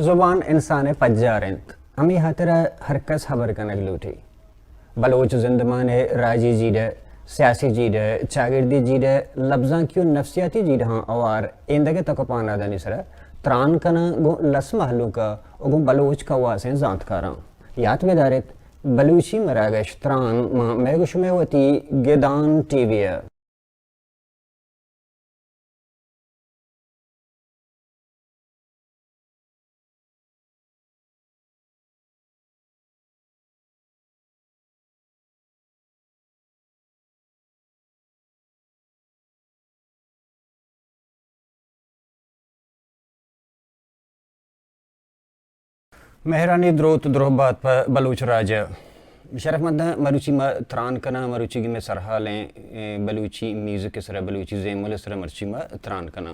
زبان انسان ءِ پجار انت، ہمے ہاترا ہر کس ہبر کنگ لوٹی۔ بلوچ زندمان ءِ راجی جیڑہ، سیاسی جیڑہ، چاگردی جیڑہ، لبزانکی و نفسیاتی جیڑہاں ہوار ایندگہ تک و پانادانی سرا تران کناں گوں لس مہلوک ءَ و گوں بلوچ کواسیں زانتکاراں۔ یات بداریت، بلوچی مراگش تران ماں مئے گوں شمئے وتی گدان ٹی وی ءَ۔ مہرانی دروت دروہ بات پہ بلوچ راج ءَ۔ شرفمنداں، مروچی ما تران کناں، مروچی کہ مئے سرحال ایں، اے، بلوچی میوزک ءِ سرا، بلوچی زیمل ءِ سرا مرچی ما تران کناں۔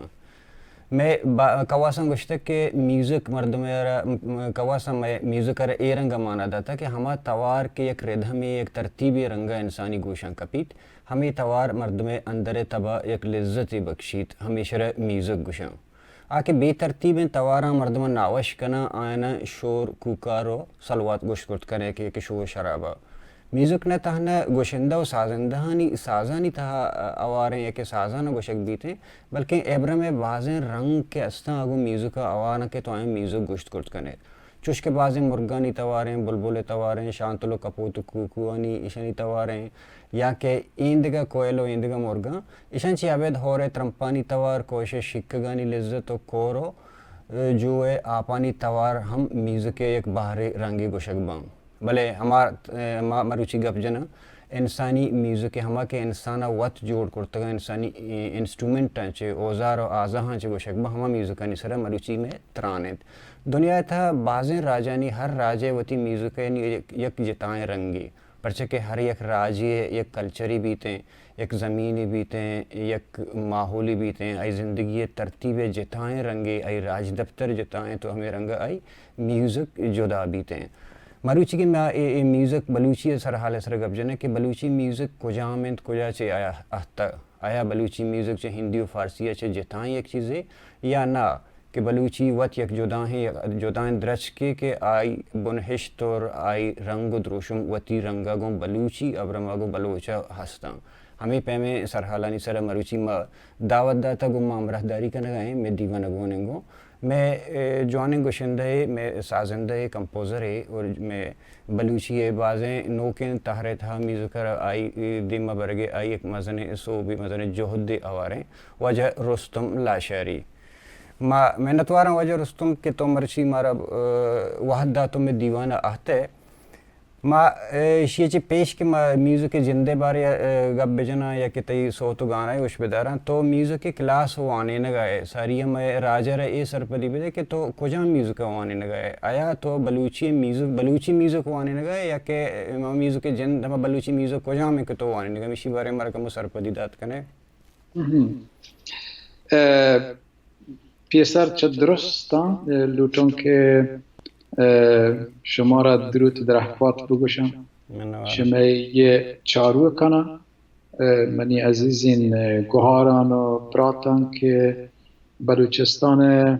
مئے با-، کواساں گوشتگ کہ میوزک مردم ءَ را، م-، م-، کواساں مئے میوزک ءَ را اے رنگ ءَ مانا داتگ کہ ہما توار کہ یک ردھمے، یک ترتیبے رنگ ءَ انسانی گوشاں کپیت، ہمے توار مردم ءِ اندر ءِ تب ءَ یک لذتے بکشیت، ہمیشرا میوزک گوشاں۔ آ کہ بے ترتیبیں تواراں مردماں ناوش کناں، آیاناں شور، کوکار و سلوات گوشت کرت کنئے کہ، کہ شور شراب ءَ۔ میوزک نہ تہنا گوشندہ و سازندہانی سازانی تہا، ا، ہواریں یا کہ سازاں گوشگ بیتیں، بلکیں ابرم ءِ بازیں رنگ کہ استاں، آ گوں میوزک ءَ ہوار انت کہ تو آیاں میوزک گوشت کرت کنئے۔ چوش کہ بازیں مرگانی تواریں، بلبل ءِ تواریں، شانتل و کپوت و کوکوانی، ایشانی تواریں، یا کہ ایندگہ کوئل و ایندگہ مرگاں، ایشاں چہ ابید ہور ءِ ترمپانی توار، کوش ءِ شیکگانی لذت و کور و، ء، جو ءِ آپانی توار ہم میوزک ءِ یک بہرے رنگے گوشگ باں۔ بلے ہما، ء، ما مروچی گپ جناں انسانی میوزک ءِ، ہما کہ انسان ءَ وت جوڑ کرتگاں، انسانی، ء، انسٹرومنٹاں چہ، اوزار و آزاہاں چہ گوشگ باں، ہما میوزکانی سرا مروچی مئے تران انت۔ دنیا ءِ تہا بازیں راجانی، ہر راجے وتی میوزک ءِ یک، یک جتائیں رنگے۔ پرچہ کہ ہر یک راجے ءِ یک کلچرے بیتیں، یک زمینے بیتیں، یک ماحولے بیتیں، آئی زندگی ءِ ترتیب ءِ جتائیں رنگے، آئی راجدپتر جتائیں، تو ہمے رنگ ءَ آئی میوزک جدا بیتیں۔ مروچی کہ ما اے، اے میوزک بلوچی ءِ سرحال ءِ سر ءَ گپ جنیں کہ بلوچی میوزک کجام انت، کجا چہ آیا اہتہ؟ آیا بلوچی میوزک چہ ہندی و فارسی ءَ چہ جتائیں یک چیزے یا نہ؟ کہ بلوچی وت یک جدائیں، یک جدائیں درچکے کہ آئی بنہشت اور آئی رنگ و دروشم وتی رنگ ءَ گوں بلوچی ابرم ءَ گوں بلوچ ءَ ہستاں۔ ہمے پیمیں سرحالانی سر ءَ مروچی ما دعوت داتگ و ما ہمراہداری کنگ ءَ ایں مئے دیوان ءَ گون انگو۔ مئے، اے، جوانیں گشندہ ءِ، مئے سازندہ ءِ، کمپوزر ءِ اور مئے بلوچی ءِ بازیں نوکیں تہر ءِ تہا میوزک ءَ را آئی دیم ءَ برگ ءِ آئی یک مزنیں سوبے، مزنیں جہدے ہواریں واجہ رستم لاشاری۔ ما منتواراں واجہ رستم کہ تو مرچی مارا، ء، وہد دات و مئے دیوان ءَ اہتئے۔ ما، ء، ایشی ءَ چہ پیش کہ ما میوزک ءِ جند ءِ بارے ءَ، ء، گپ بجناں یا کہ تئی صوت و گانا ءَ اش بداراں، تو میوزک ءِ کلاس وانینگ ءَ ئے، ساری ءَ مئے راج ءَ را اے سرپدی بدے کہ تو کجام میوزک ءَ وانینگ ءَ ئے؟ آیا تو بلوچی میوزک، بلوچی میوزک وانینگ ءَ ئے یا کہ ہما میوزک ءِ جند، ہما بلوچی میوزک کجام انت کہ تو وانینگ ءَ ئے؟ ایشی بارے ءَ مارا کمو سرپدی دات کنے؟ مہم۔ ء، پیسر چہ درستاں، ء، لوٹاں کہ، ء، شمارا دروت درہپات بگوشاں۔ منوار۔ شمئے یہ چاروکانا، ء، منی عزیزین، ء، گوہاران و براتان کہ بلوچستان ء،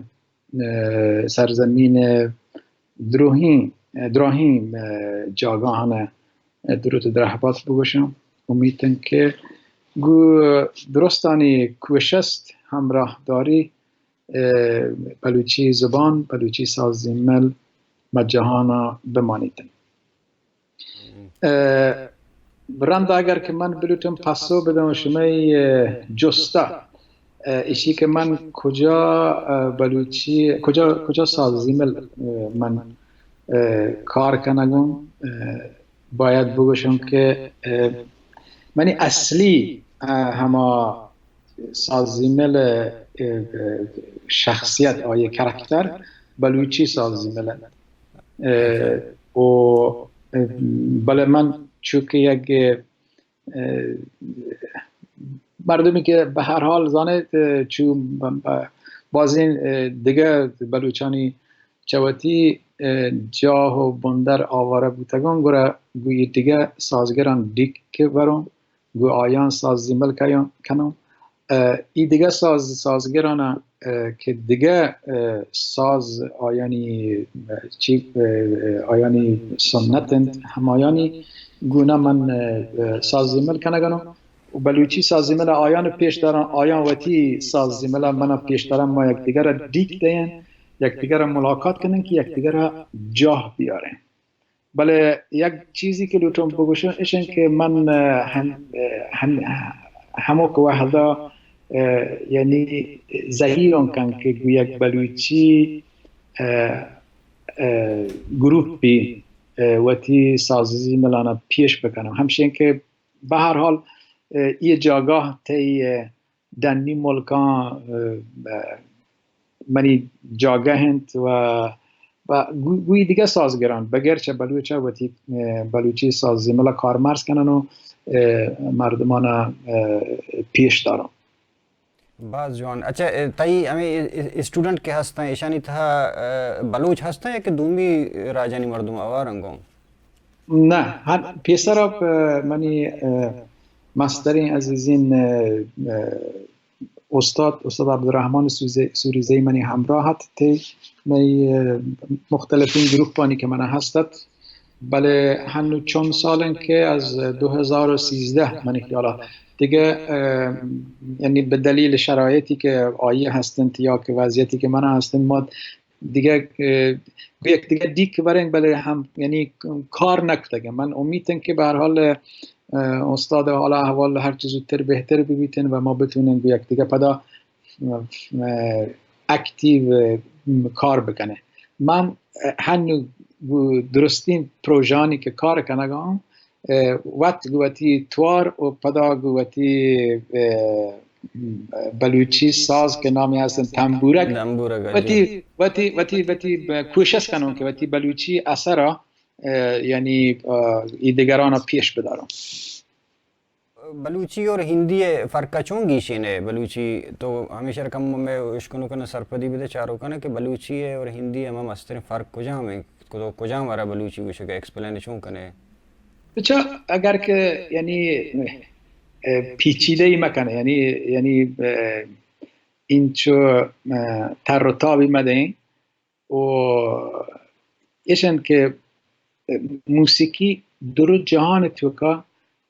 ء، سرزمین ء دروہین، دراہیں، ء، جاگہان ء دروت درہبات بگوشاں۔ امیت انت کہ گوں درستانی کوشست ہمراہداری، ء، بلوچی زبان، بلوچی ساز زیمل مجہانا بمانیت۔ ء، رند اگر کہ من بلوٹم پسو بدم شمئے، ء، جستا، ء، ایشی کہ من کجا، ء، بلوچی، کجا، کجا ساز زیمل، ء، من، ء، کار کنگوں، ء، باید بگوشم کہ، ء، منی اصلی، ء، ہما ساز زیمل، ء، ء، شخصیت، آئی کرکتر بلوچی ساز زیمل انت۔ ء، و، ء، بلے من چونکہ یک، ء، مردمی کہ بہ ہر حال زانیت، ء، چو ب-، ب-، بازیں، ء، دگہ بلوچانی چہ وتی، ء، جاہ و بندر آوارہ بوتگاں، گڑا گوں اے دگہ سازگران ڈیک بروں۔ گوں آیاں ساز زیمل کیاں-، کناں۔ ء، ای دگہ ساز، سازگران، ء، اه، که دیگه، اه، ساز آیانی، اه، چی، اه، آیانی سنت انت، همایانی گونه من، اه، اه، ساز زیمل کنگنو و بلوچی ساز زیمل آیان پیش دارن، آیان وتی ساز زیمل من پیش دارن، ما یکدیگر را دیک دین، یکدیگر را ملاقات کنن که یکدیگر را جاه بیارن. بلے یک چیزی که لوٹم بگوشم، اشن که من، اه، هم، اه، هم، همو که وحدا، اه، یعنی زهیران کن که گو یک بلوچی، اه، اه، گروپی، اه، وتی سازی ملانا پیش بکنم. همشین که به هر حال، اه، یه جاگاه تی، اه، ڈنی ملکاں، اه، منی جاگہ انت و، و گو-، گوئی دیگہ سازگران بگر چہ بلوچ ء وتی، اه، بلوچی ساز زیمل ء کارمرز کنن و، اه، مردمان ء، اه، پیش دارن. باز جوان. اچھا، اه، تئی ہمیں ا-، ا-، اسٹوڈنٹ کہ ہستاں، ایشانی تہا، اه، بلوچ ہستاں یا کہ دومی راجانی مردم آوارن گوں؟ نہ، ہن پیسر ء، اه، منی، اه، مستریں عزیزین، اه، اه، استاد، استاد عبدالرحمن سوزے-، سوریزئی منی ہمراہ ات، تے مئی، اه، مختلفیں گروپانی کہ من ہست ات، بلے ہنو چون سال انت کہ از دو ہزار و سیزدہ منی خیالا دیگہ، اه، یعنی به دلیل شرایطی که آئی هستند یا که وضعیتی که من هستند، ما دیگه، اه، گو یک دیگه دیک برین، بلے ہم یعنی کار نکتگ. من امیت انت کہ به هر حال، اه، استاد حال احوال ہر چیز زودتر بہتر ببیتن و ما بتونن گو یک دیگه پدا، اه، اکتیو، اه، کار بکنه. من، اه، ہنو گو درستین پروژانی که کار کنگا، اه، وت گو وتی توار و پدا گو وتی، اه، بلوچی ساز که نامی هستن تنبورک، تنبورک، وتی، جی. وتی، وتی، وتی ب-، کوشش کنم که وتی بلوچی اثر، اه، یعنی، اه، ای دیگران پیش بدارم. بلوچی اور ہندی ء فرق ء چون گیشین ء؟ بلوچی تو ہمیشہ کم میں اشکنو کن سرپدی بدے چارو کن کہ بلوچی ء اور ہندی ء ہم مستریں فرق کجام ہیں؟ کجام ورا بلوچی گوشگ ء ایکسپلین چون کنے؟ اچھا، اگر کہ یعنی، اه، پیچیدہ ہی مکن، یعنی، یعنی، اه، انچو، اه، تر و تابی مدیں و ایشن کہ موسیقی درو جہان توکا،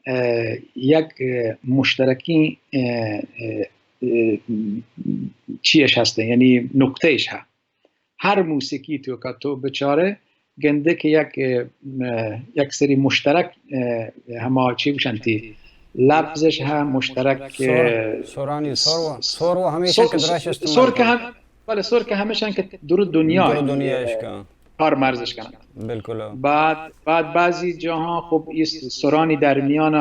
اه، یک، اه، مشترکیں، اه، اه، اه، چیش ہستیں، یعنی نقطہ اش ہے. ہر موسیقی توکا تو بچارے گندے کہ یک، اه، یک سری مشترک، اه، ہما چی گوشنتی لفظش ہے مشترک، سر، اه، سرانی، سر و، سر و ہمیشہ سر، کہ دراش استعمال سر کہ کن. ہم، بلے سر کہ ہمیشہ کہ درو دنیا، درو دنیا اشکا کار مرزش کن. بالکل. بعد، بعد بعضی جاہاں خب اس سرانی درمیان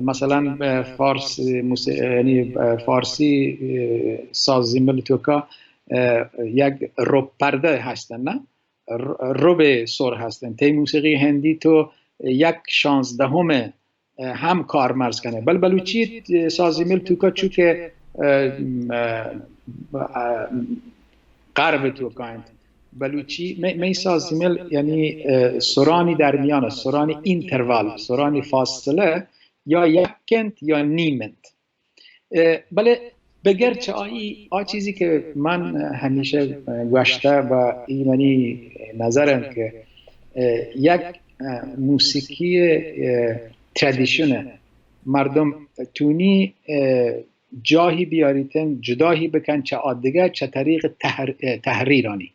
مثلاً، اه، فارس موسیقی، یعنی، اه، فارسی، اه، ساز زیمل توکا، اه، یک رب پردہ ہستن، نہ؟ ر-، رب سر ہستن. تی موسیقی ہندی تو یک شانزدہم، اه، ہم کارمرز کنے. بل بلوچی، اه، ساز زیمل توکا چونکہ، اه، اه، اه، غرب توکا انت. بلوچی، می، می ساز زیمل یعنی، اه، سرانی درمیان، سرانی اینتروال، سرانی فاصلہ یا یک انت یا نیم انت. اه، بلے بگر چہ آئی، آ چیزی کہ من ہمیشہ گوشتہ و ای منی نظر انت کہ، اه، یک، اه، موسیقی، اه، ترادیشن مردم تونی، اه، جاہی بیاریتن، جداہی بکن چہ آ دگہ چہ طریق تحر-، اه، تحریرانی.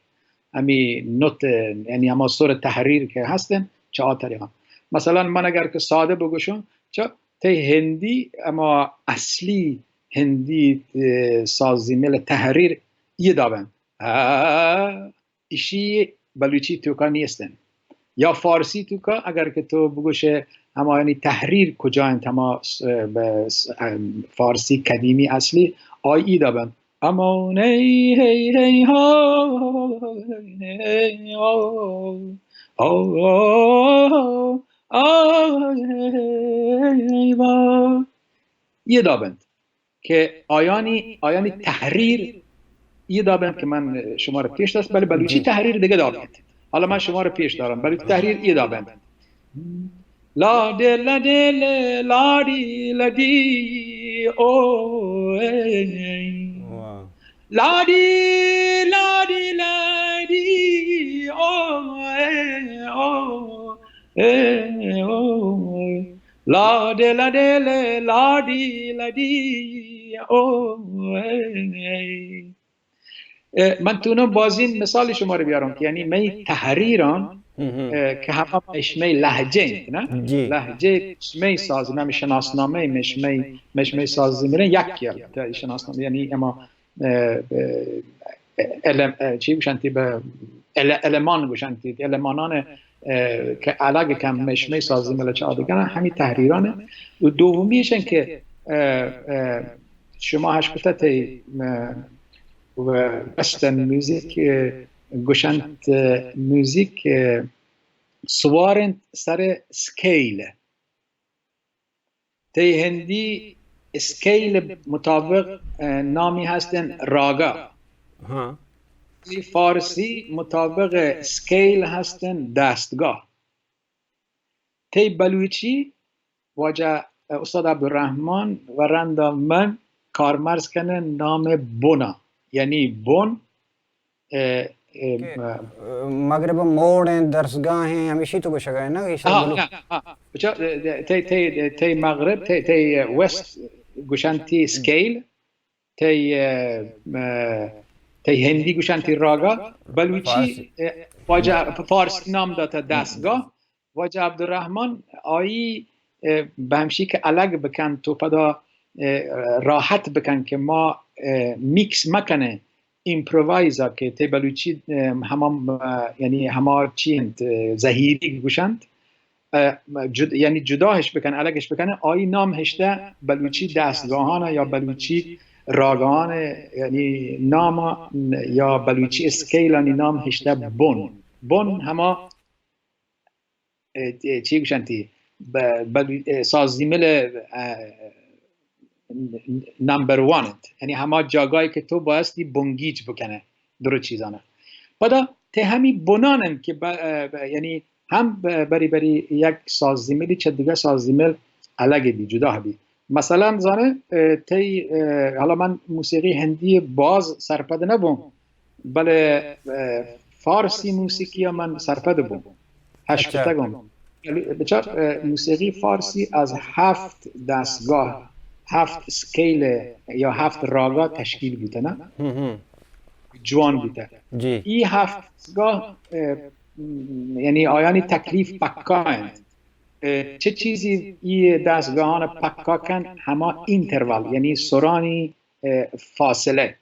ہمی نوت، یعنی ہما سر تحریر کہ ہستن، چہ آ طریقا. مثلاً من اگر کہ سادہ بگوشم، چہ تی ہندی، ہما اصلی ہندی، اه، ساز زیمل تحریر یہ دابن. آ، اشی بلوچی توکا نیستن. یا فارسی توکا اگر کہ تو بگوشے ہما یعنی تحریر کجا انت، ہما س-، ب-، س-، ام، فارسی قدیمی اصلی آئی دابن. امان ای هی هی ها، هی ها، آ، آ، آ، هی وا. یہ دابند که آیانی، آیانی تحریر یہ دابند که من شما را پیش داشت، بله بلوچی جی. تحریر دیگه دابند. حالا من شما را پیش دارم، بلوچی تحریر یہ دابند. لاڈی لڈی لے، لاڈی لڈی، او، اے، اے. واہ. لاڈی، لاڈی، لاڈی، او، اے، او، اے، او، لاڈے، لاڈے، لے، لاڈی، لاڈی، او، اے، اے۔ اے، من تونم بازین مثال شما رو بیارم که یعنی می تحریران، مهم. اے، که همه مشمه لهجه انت، نه؟ جی. لهجه مشمه ساز، نه شناسنامه مشمه، مشمه ساز میره یک یا تا شناسنامه، یعنی اما، اے، اے، الم-، اے، چی گوشنتی به ال-، المان گوشنتی، المانان، اے، که علاقه کم مشمه سازی ملچه آدگان همی تحریرانه. و دومیشن که، اے، اے، شما هشکته تی، اے، و وسترن میوزیک، اے، گوشنت، اے، میوزیک، اے، سوارنت سر سکیل. تی هندی اسکیل مطابق، اے، نامی هستن راگا. ها. تی فارسی مطابق اسکیل هستن دستگاه. تی بلوچی واجه، اے، استاد عبدالرحمن و رندا من کارمرز کنن نام بنا. یعنی بن، اے، اے، کہ، اے، مغرب موڑ ہیں، درسگاہ ہیں، ہمیشی تو گوشگا ہے نا، ایشی ہاں، بلو- ہاں، ہاں۔ بچا، اے، اے، تی، تی، تی مغرب، تی، تی، اے، ویسٹ گوشنتی اسکیل، تی، اے، اے، تی هندی گوشنتی راگا، بلوچی، فارسی. اے، واجه فارسی نام داتا دستگاه. واجه عبدالرحمن آئی، اے، به همشی که الگ بکن تو پدا، اے، راحت بکن که ما، اے، میکس مکنه ایمپرووایز که تی بلوچی، اے، هما، اے، یعنی هما چی انت، اے، زهیری گوشنت، اے، جد-، یعنی جداهش بکن، الگش بکنه، آئی نام هشته بلوچی دستگاهان یا بلوچی راگان، یعنی نام یا بلوچی اسکیلانی نام هشته بن. بن هما اه، چی گوشنتی، ب-، بلو-، اه، سازیمل، اه، نمبر وان انت. یعنی هما جاگاهی که تو بایستی بنگیج بکنه درو چیزانه. پدا تی همی بنان انت که ب-، اه، ب-، یعنی هم ب-، بری بری یک سازیملی چه دیگه سازیمل الگ بی، جدا بی. مثلاً زانه، اه، تی، اه، حالا من موسیقی هندی باز سرپد نبوم، بله، اه، فارسی موسیقی من سرپد بوم. هشکتگم. بچار، اه، موسیقی فارسی از هفت دستگاه، هفت اسکیل یا هفت راگا تشکیل بوته، نه؟ جوان بوته. جی. ای هفت دستگاه، اه، م، یعنی آیانی تکلیف پکا انت. اه، چه چیزی ای دستگاهان پکا کن؟ هما اینتروال، یعنی سرانی، اه، فاصله.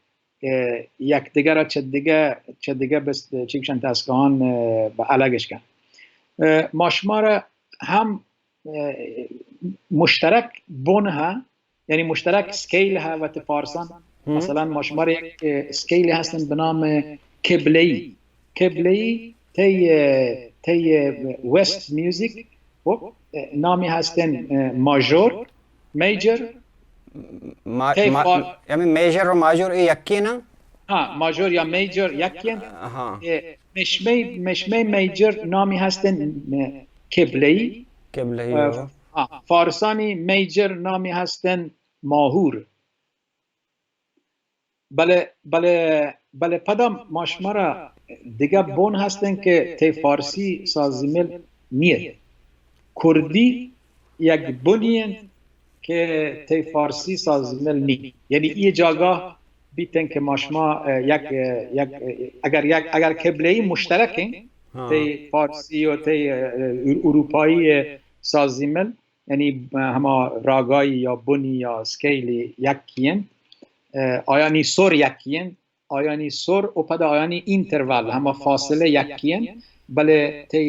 اه، یکدیگر را چه دیگه، چه دیگه بس-، چی گوشن، دستگاهان، اه، به الگش کن. اه، ما شما را هم، اه، مشترک بن ها، یعنی مشترک اسکیل ها وت فارسان. مثلاً ما شما را یک، اه، اسکیل هستن به نام قبله‌ای. قبله‌ای تی، اه، تی، اه، وست میوزیک، خب، اه، نامی هستن، اه، ماژور، میجر، ما-، تی ما-، فار-، یعنی میجر و ماژور ای یکی نه؟ ها، ماژور یا میجر یکی انت. آها. اه، مشمه، مشمه میجر نامی هستن، اه، قبله‌ای. قبله‌ای، اه، آه. ها، فارسانی میجر نامی هستن ماهور. بله، بله، بله، پدا ما شما را دگه بن هستن که تی فارسی سازیمل نیه. کردی یک بنی انت که تی فارسی سازیمل نی. یعنی ای جاگاه بیتن که ما شما، اه، یک، اه، یک، اه، اگر یک، اگر قبله‌ای مشترکن، تی فارسی و تی، اه، اه، اروپایی سازیمل، یعنی هما راگایی یا بنی یا اسکیلی یکی انت، اه، آیانی سر یکی انت، آیانی سر و پدا آیانی اینتروال، هما فاصله یکی انت، بله تی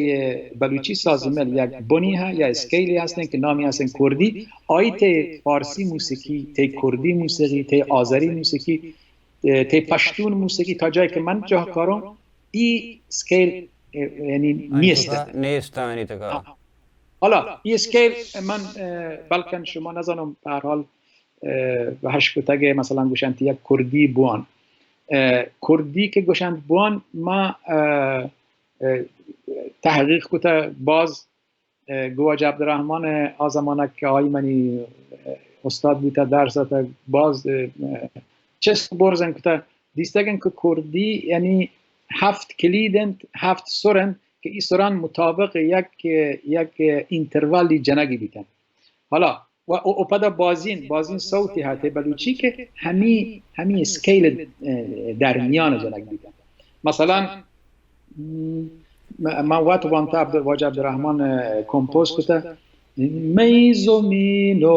بلوچی سازیمل یک بنی ها یا اسکیلی هستن که نامی هستن کردی، آی تی فارسی موسیقی، تی کردی موسیقی، تی آذری موسیقی، اه، تی پشتون موسیقی، تا جایی که من جاه کارم، ای اسکیل، اه، یعنی نیست. نیست، یعنی تکا. حالا ای اسکیل من، اه، بلکن شما نزانم، به هر حال، اه، هشکتگ مثلاً گوشنت یک کردی بوان. اه، کردی که گوشنت بوان، ما، اه، اه، تحقیق کتا باز، اه، گو واجه عبدالرحمن آ زمانه که آئی منی، اه، استاد بوتا، درس داتا، باز، اه، چست برزن کتا، دیستگ انت کہ کردی یعنی ہفت کلید انت، ہفت سر انت کہ ای سران مطابق یک، یک انتروالی جنگی بیتن. حالا و، و، و پدا بازین، بازین صوتی ہتے بلوچی کہ ہمی، ہمی اسکیل، اه، درمیان جنگ بیتن. مثلاً، م-، من وت وانتا عبد-، واجہ عبدالرحمن، اه، کمپوز کتا، مئی زمین و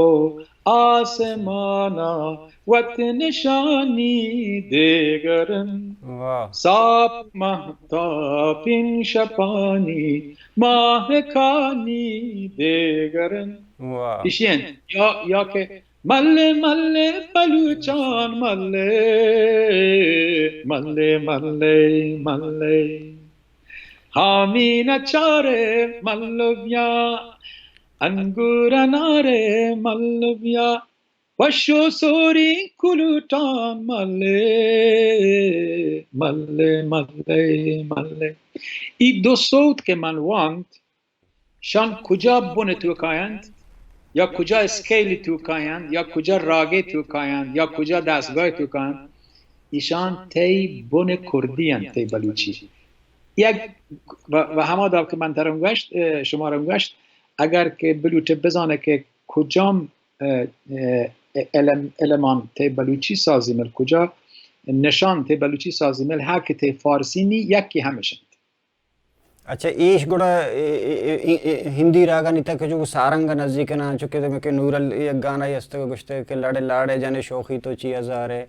آسمانا وت نشانی دیگرن، واہ۔ صاف مہتاپین شپانی ماہکانی دیگرن. واہ۔ ایشی انت یا، یا کہ ملے ملے بلوچان ملے، ملے ملے ملے، ہامین چارے ملو بیا، انگور انارے ملو بیا، وشو سوری کلوٹان ملے، ملے ملے ملے. ای دو صوت کہ من وانت، شان کجا بن توکا انت، یا کجا اسکیل توکا انت، یا کجا راگے توکا انت، یا کجا دستگاہ توکا انت، ایشان تئی بن کردی انت، تئی بلوچی. یک و، و ہما داب کہ من ترم گوشت، اه، شما رم گوشت، اگر کہ بلوٹے بزانے کہ کجام، اه، اه، علم، علمان تئی بلوچی سازی مل کجا نشان تئی بلوچی سازی مل ہا کہ تئی فارسی نی یکی ہمش انت. اچھا، ایش گڑا، اے، اے، اے، اے، اے، ہندی راگانی تک جو سارنگ نزدیک نہ، چونکہ تو کہ نورل یک گانا ہی است گوشتے کہ لڑے لاڑے جنے شوخی تو چی ہزار ہے،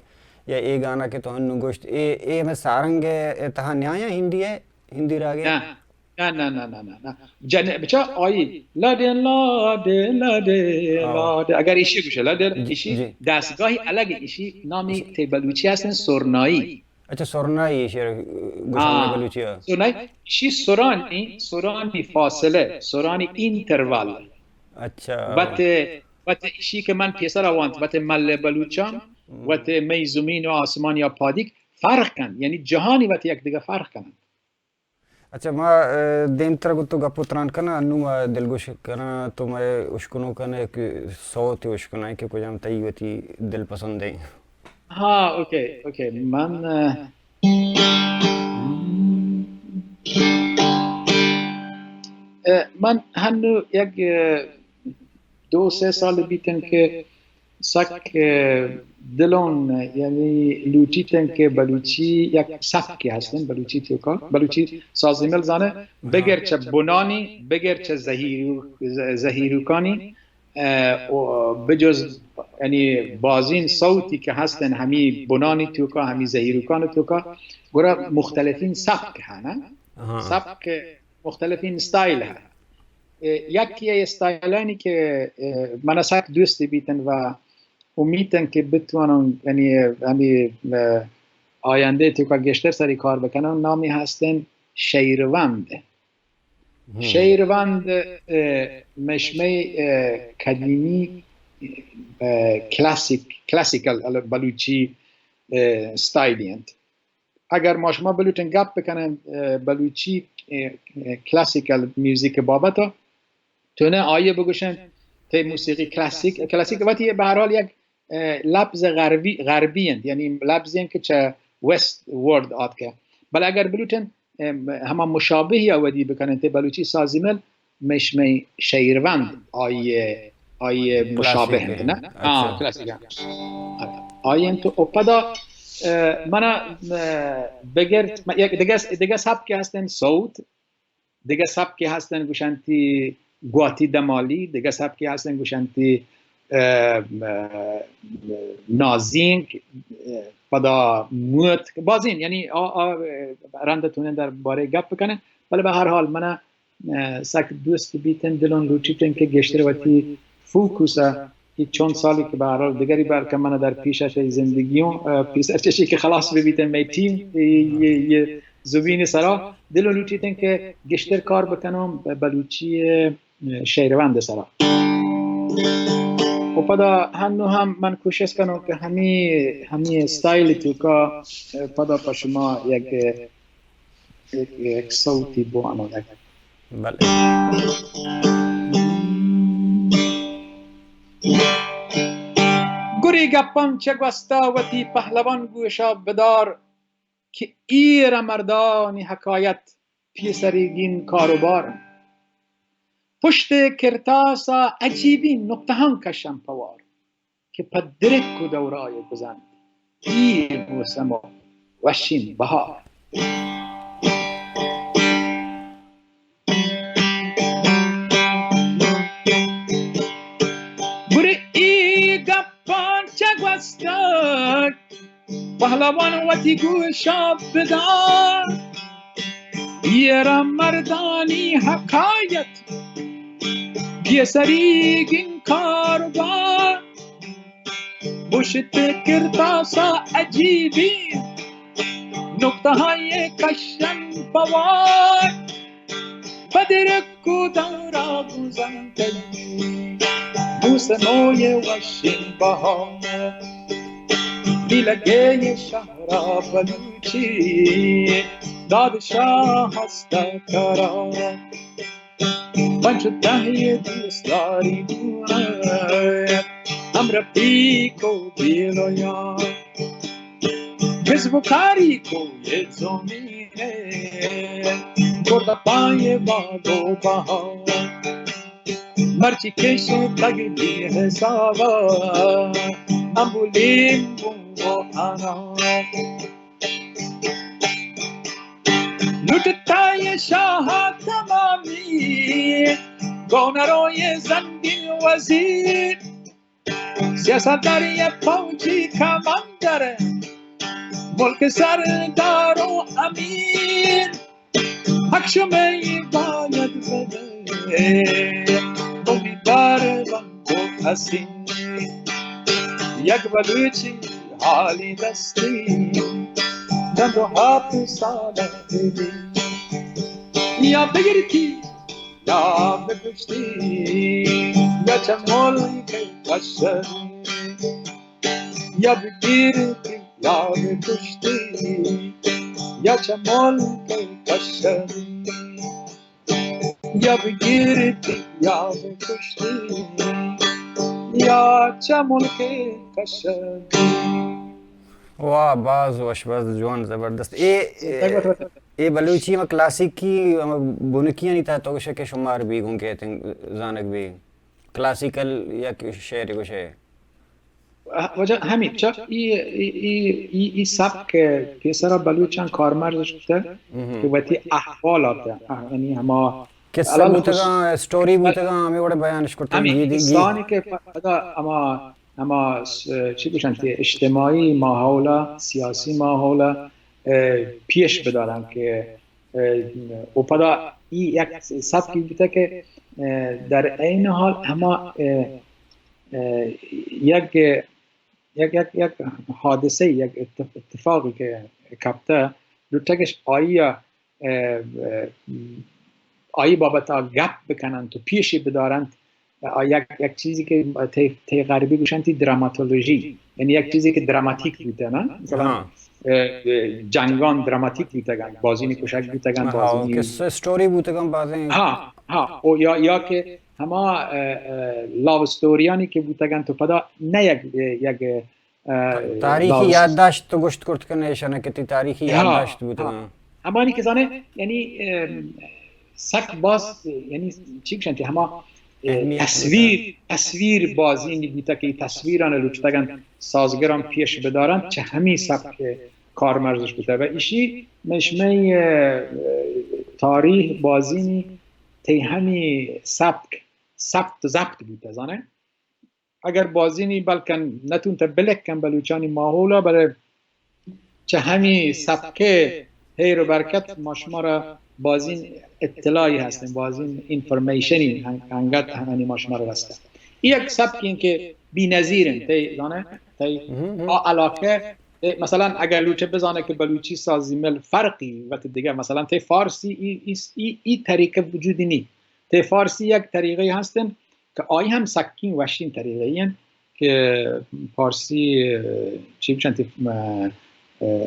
یا اے گانا کہ تو ہنو گوشت، اے، اے میں سارنگ ہے، اے تہا نیایا ہندی ہے، ہندی راگ ہے؟ نہ، نہ، نہ، نہ، نہ، نہ، نہ. جنے، بچا آئی، لڑے لاڑے، لڑے ہاں۔ لاڑے، اگر ایشی گوشے، لڑے، جی، ایشی جی۔ دستگاہی الگ، ایشی نامی ایشی تے بلوچی ہستن سرنائی. اچھا، سرنائی ایشی گوشن ہاں۔ بلوچی ہا۔ سرنائی، ایشی سرانی، سرانی فاصلہ، سرانی انتروال۔ اچھا۔ وت، وت ایشی کہ من پیسر وانت، وت مل بلوچان، ہم۔ وت مئی زمین و آسمان یا پادیک فرق کن، یعنی جہانی وت یک دیگہ فرق کنن۔ اچھا، ما، اه، دیمتر گوں تو گپ و تران کناں، انوں ما دلگوش کناں، تو مئے اشکنوکاں یک صوتے اشکنائیں کہ کجام تئی وتی دل پسندیں۔ ہاں، اوکے، اوکے۔ من، اه، اه، من ہنو یک، اه، دو سے سال بیتن کہ سک، اه، دلون، یعنی لوٹیتن کہ بلوچی یک سبکے ہستن، بلوچی توکا، بلوچی سازی مل زانہ، بگر چہ بنانی، بگر چہ زہیرو-، ز-، زہیروکانی، اه، و بجز، یعنی بازین صوتی کہ ہستن ہمی بنانی توکا، ہمی زہیروکان توکا، گڑا مختلفین سبک ہن، ہاں۔ سبک مختلفین اسٹائل ہن۔ اه، یکی ای اسٹائلانی کہ، اه، من سک دوست بیتن و امیتن کہ بتوانن، یعنی، ہمی، اه، آینده توکا گیشتر سری کار بکنن، نامی ہستن شیروند۔ ہم۔ شیروند، اه، مشمه، اه، قدیمی، اه، کلاسیک، کلاسیکل بلوچی، اه، اسٹائلی انت۔ اگر ما شما بلوٹن گپ بکنن، اه، بلوچی، اه، اه، کلاسیکل میوزیک بابت، تو نه آیه بگوشن، تی موسیقی کلاسیک، کلاسیک وتی به هر حال یک، اه، لبز غربی، غربی انت، یعنی لبزی انت که چه وست ورلد آتکه. بله اگر بلوٹن، اه، هما مشابهی ودی بکنن، تی بلوچی سازی مل، مشمه شیروند آئی، آئی مشابه انت، نه؟ اچھا۔ آه، کلاسیک انت. آئی انت و پدا، اه، منا، اه، بگر، م-، یک دگه، دگه سبکی هستن صوت، دگه سبکی هستن گوشنتی گواتی دمالی، دگه سبکی هستن گوشنتی، اه، اه، نازینک، اه، پدا موت، بازین، یعنی آ، آ، رند تونن در باره گپ بکنن، بله به هر حال منا اه، سک دوست بیتن، دلون لوٹیتن که گیشتر وتی فوکوس ء، ای چند سالی که به هر حال دگری بلکه من در پیش اشی زندگیون، اه، پیسر چشی که خلاص ببیتن می ٹیم، ای، ای، ای زبین سرا، دلون لوٹیتن که گیشتر کار بکنم به بلوچی، اه، شعروند سرا. و پدا هنو هم من کوشش کنم که همی، همی استایل توکا، اه، پدا په شما یک یک، یک صوتی بوانو یک. بله۔ برے گپاں چہ گوستا وتی پہلوان گوشا بدار کہ ایر مردانی حکایت پیسریگین کاروبار۔ پشت کرتاسا عجیبی نکتہاں کشن پوار کہ پہ درک و دورای گزنت ایر موسم و وشین بہار۔ برے اے گپاں چہ گوستگ پہلوان وتی گوشا بدار، ایر مردانی حکایت پیسریگین کاروبار۔ پشت کرتاسا عجیبی نکتہاں کشن پوار۔ پہ درک و دورا گزنت موسمای وشین بہار۔ نیلگے شہرا بلوچی دادشاہ ہست قرار۔ پنچ دہی دوستداری گون، ہمرا پیک و بیل و یار۔ حزب و کاری کوی زمین، کرد پای باغ و بہار۔ مرچی کشتگ بی حسابا امبو لیمبو و انار۔ لوٹتای شاہ تمامی گونروی زنگین وزیر، سیاستداری فوجی کماندر، ملک سردار و امیر۔ حق شمئے باید بدے، بلی دار بند و اسیر۔ یک بلوچی حالی دستی، چند و ہفت سال بی۔ یا بگرتی یا بکشتی، یا چہ ملک کشتی۔ یا بگرتی یا بکشتی، یا چہ ملک کشتی۔ یا بگرتی یا بکشتی، یا چہ ملک کشتی۔ واہ، باز وش، باز جوان، زبردست۔ اے، اے، اے بلوچی ہم کلاسیکی، ہم بنکیانی تہا تو گوشے کہ شمار بیگوں کہ تنگ زانگ بی۔ کلاسیکل یک شعر گوشے۔ واجہ ہمے چہ ای، ای، ای، ای، ای سبک پیسرا بلوچاں کارمرز کتگ کہ وتی احوالات، یعنی ہما قصہ بوتگاں، اسٹوری بوتگاں، ہمے وڑ بیانش کرتگ۔ ہمے گیدی، گی-، کسانی کہ پدا ہما، ہما س-، چی گوشنت، اجتماعی ماحولا، سیاسی ماحولا، اه، پیش بدارن کہ، اه، و پدا ای یک سبکی بوتگ کہ، اه، در عین حال ہما، اه، اه، یک، یک، یک، یک حادثہ، یک اتف-، اتفاقی کہ کپتہ، لوٹگش آئی ء، اه، اه، آئی بابت ء گپ بکننت و پیشی بدارنت، آ، یک، یک چیزی کہ تئی، تئی غربی گوشنتی دراماتولوژی، یعنی یک چیزی کہ دراماتیک بوتہ، نا؟ مثلاً، ہاں۔ اه، اه، جنگان دراماتیک بوتگن، بازینی کشگ بوتگن، ہاں، بازینی قصہ، اسٹوری بوتگن بازیں۔ ہاں، ہاں، او یا، یا کہ ہما، اه، اه، لاو اسٹوریانی کہ بوتگن تو پدا نہ یک، یک، اه، تاریخی لاو اس-، یادداشت تو گوشت کرت کن ایشانا کہ تئی تاریخی ہاں، یادداشت بوتگن۔ ہاں۔ ہمانی کہ زانے، یعنی، ام، سک باز، یعنی، چی گوشنتی، ہما، اه، اہمیت تصویر، بوتگ۔ تصویر بازینی بوتگ کہ تصویران لوٹتگن سازگران پیش بدارن، چہ ہمی سبک کارمرزش بوتگ۔ و ایشی من شمئے، اه، تاریخ بازینی تئی ہمی سبک، ثبت، ضبط بوتگ، زانے؟ اگر بازینی بلکن نتونتہ بلکن بلوچانی ماحولا، بلے چہ ہمی سبکے ہیر و برکت ما شمارا بازین اطلاعی ہستیں، بازین انفارمیشنی ان-، انگت ہمانی ما شمارا رستہ۔ ای یک سبکی کہ بی نظیر انت، تئی زانے، تئی آ علاقہ، اے مثلاً اگر لوٹے بزانے کہ بلوچی سازی مل فرقی وت دیگہ، مثلاً تئی فارسی ای، ای، ای، ای طریقہ وجودی نی، تئی فارسی یک طریقے ہستن کہ آئی ہم سکیں وشیں طریقے انت کہ پارسی، اه، چی بچنتی، اه، اه،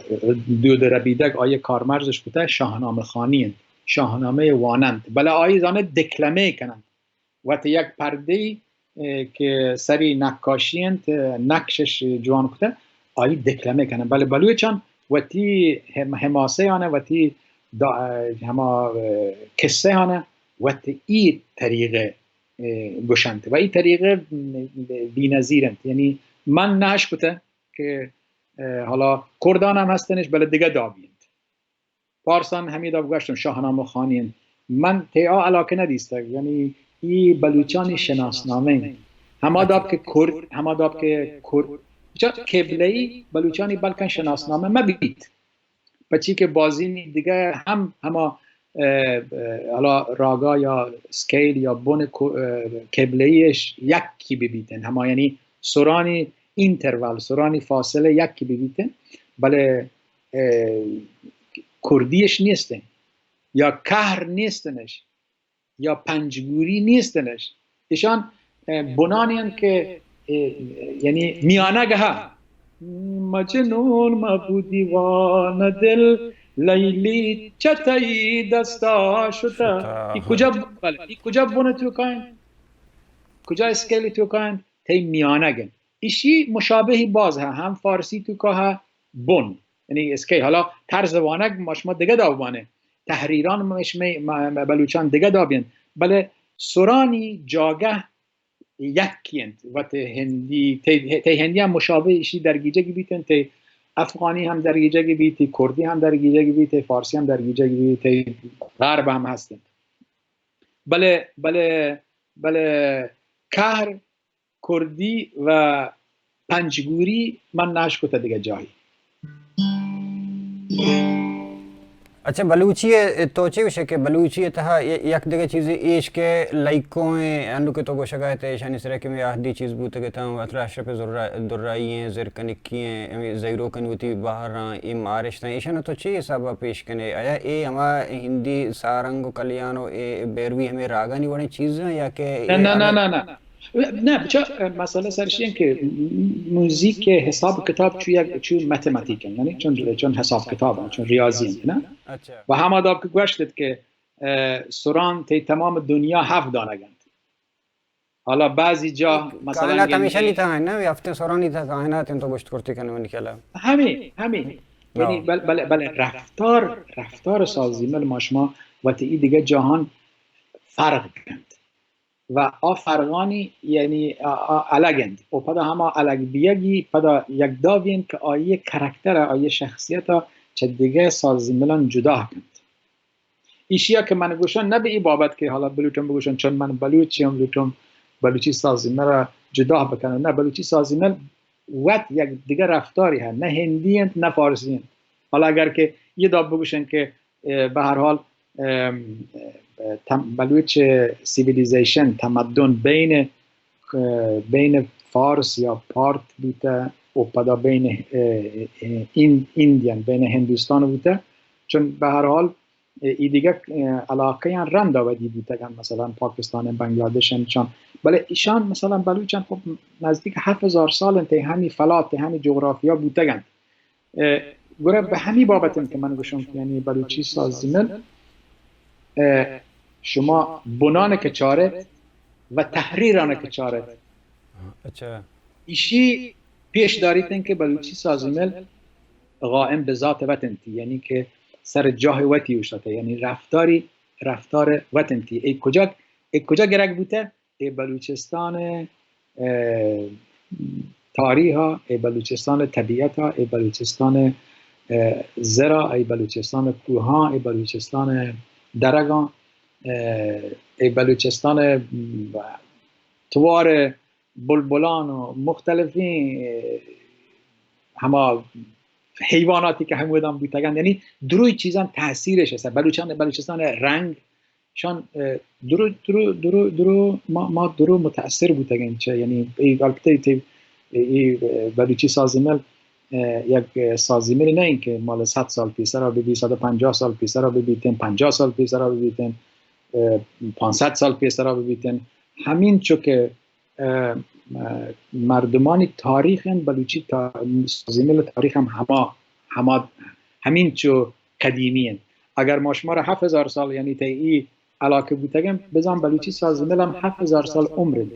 دود ربیدگ آئی کارمرزش کتہ شاہنامہ خوانی انت، شاہنامہ واننت، بلے آئی زانت دکلمے کننت، وت یک پردے اه، کہ سری نقاشی انت، اه، نقشش جوان کتہ، آئی دکلمہ کنہ. بلے بلوچان وتی حم-، حماسہ آنہ، وتی دا-، اه، ہما، اه، قصہ آنہ وتی ای طریقہ، اه، گوشنت. و ای طریقہ بی‌نظیر انت. یعنی من نہ اشکتہ کہ، اه، حالا کردان ہم ہستنش، بلے دگہ دابی انت. پارسان ہمے داب گوشتن شاہنامہ خوانی انت. من تئی آ علاقہ ندیستگ، یعنی ای بلوچانی شناسنامہ انت. ہما داب کہ کرد، ہما داب کہ کرد، چہ قبلہ‌ای بلوچانی بلکن شناسنامہ مبیت. پچی کہ بازینی دگہ ہم ہما، اه، اه، حالا راگا یا اسکیل یا بن کو-، اه، قبلہ‌ایش یکی ببیتن. ہما یعنی سرانی اینترول، سرانی فاصلہ یکی ببیتن. بلے اه، کردیش نیستن یا کهر نیستنش یا پنجگوری نیستنش. ایشان، اه، بنانی انت کہ، اه، یعنی میانگ ها. مجنون ما بو دیوانه دل، لیلی چه تئی دستا شته. شته. ای کجا، بله، ای کجا بن توکا انت؟ کجا اسکیل توکا انت؟ تئی میانگ انت. ایشی مشابهی باز ها، هم فارسی توکا ها بن، یعنی اسکیل. حالا طرز وانگ ما شما دگہ داب وانه، تحریران ما شما، ما، ما بلوچان دگہ دابی انت، بلے سرانی جاگہ یکی انت. وت هندی، تئی، تئی هندی هم مشابه ایشی درگیجگ بیت انت، تئی افغانی هم درگیجگ بیت، تئی کردی هم درگیجگ بیت، تئی فارسی هم درگیجگ بیت، تئی غرب هم هست انت. بلے، بلے، بلے کهر، کردی و پنجگوری من ناشکتہ دگہ جاہی. اچھا، بلوچی ء تو چے گوشے کہ بلوچی ء تہا ی-، یک دگہ چیزے ایش کہ لائکوئیں، انو کہ تو گوشگا ات، ایشانی سرا کہ ہمے عہدی چیز بوتگ اتاں، وترا اشرف زرا-، درائی ایں، زرکنکی ایں، ہمے زہیروکن وتی بہراں، اے مارشتاں، ایشاں تو چے حسابا پیش کنے؟ آیا اے ہما ہندی سارنگ و کلیان و اے بیروی ہمے راگانی وڑیں چیزاں یا کہ اے نہ، نہ، نہ، الگ؟ نہ، نہ. نہ، بچا، مسئلہ سرشی انت کہ موزیک ء حساب کتاب چو یک، چو متمتیک انت، یعنی چون، چون حساب کتاب انت، چون ریاضی انت، نہ؟ اچھا. و ہما داب کہ گوشت ات کہ، اه، سران تئی تمام دنیا ہفت دانگ انت. حالا بعضی جا، مثلاً، کائنات یعنی ہمیشہ نہیں تھا، ہے نا؟ یہ ہفتے سورانی تھا، کائنات انت تو گوشت کرتی کن منی خیالا. ہمیں، ہمیں. یعنی بل-، بل-، بلے رفتار، رفتار سازی مل ما شما وتی ای دیگہ جاہان فرق کنت. و آ فرقانی، یعنی آ، آ الگ انت. و پدا ہما الگ بیگی پدا یک دابی انت کہ آئی کرکتر، آئی شخصیت چہ دیگہ سازی ملان جدا کنت. ایشیا کہ من گوشان نہ بہ ای بابت کہ حالا بلوٹم بگوشان چون من بلوچی ہم لوٹم بلوچی سازی مرا جدا بکنن. نہ، بلوچی سازی مل وت یک دیگہ رفتاری ہے، نہ ہندی انت نہ فارسی انت. حالا اگر کہ یہ داب بگوشن کہ، اه، بہ ہر حال، ام، اه، تم-، بلوچ سیویلیزیشن، تمدن بین، اه، بین فارس یا پارت بوتہ و پدا بین، اه، اه، این-، ایندین، بین ہندوستان بوتہ. چون بہ ہر حال ای دیگہ، اه، علاقہ آن رند ودی بوتگن، مثلاً پاکستان، بنگلادش انچان. بلے ایشان مثلاً بلوچان خب نزدیک ہفت ہزار سال انت، ہمی فلات، ہمی جغرافیا بوتگن. اه، گڑا بہ ہمی بابت انت کہ من گوشم کہ یعنی بلوچی سازی مل، اه، شما بنان کہ چارت و تحریران کہ چارت. اچھا. ایشی پیش داریت انت کہ بلوچی سازی مل قائم بہ ذات وطن تی، یعنی کہ سر جاہ وتی اوشتاتے، یعنی رفتاری، رفتار وطن تی. ای کجا، ای کجا گرگ بوتہ؟ ای بلوچستان، اه، تاریخا، ای بلوچستان طبیعتا، ای بلوچستان، اه، زرا، ای بلوچستان کوہاں، ای بلوچستان درگاں، اه، ای بلوچستان، م، توار بلبلان و مختلفیں، اه، ہما حیواناتی کہ ہمودان بوتگن، یعنی دروی چیزان تاثیرش است. بلوچان، بلوچستان رنگ شان، اه، درو، درو، درو، درو، ما، ما درو متاثر بوتگن چہ، یعنی ای البتہ تی، ای، اه، بلوچی سازی مل، اه، یک سازی مل نہ انت کہ مال صد سال پیسرا ببی، صد و پنجاہ سال پیسرا ببیتن، پنجاہ سال پیسرا ببیتن، اه، پانصد سال پیسرا ببیتن. ہمینچو کہ اه، اه، مردمانی تاریخ انت، بلوچی تا-، سازی مل تاریخ ہم ہما، ہما، ہمینچو قدیمی انت. اگر ما شما را ہفت ہزار سال، یعنی تئی ای علاقہ بوتگن، بزان بلوچی سازی مل ہم ہفت ہزار سال عمر انت.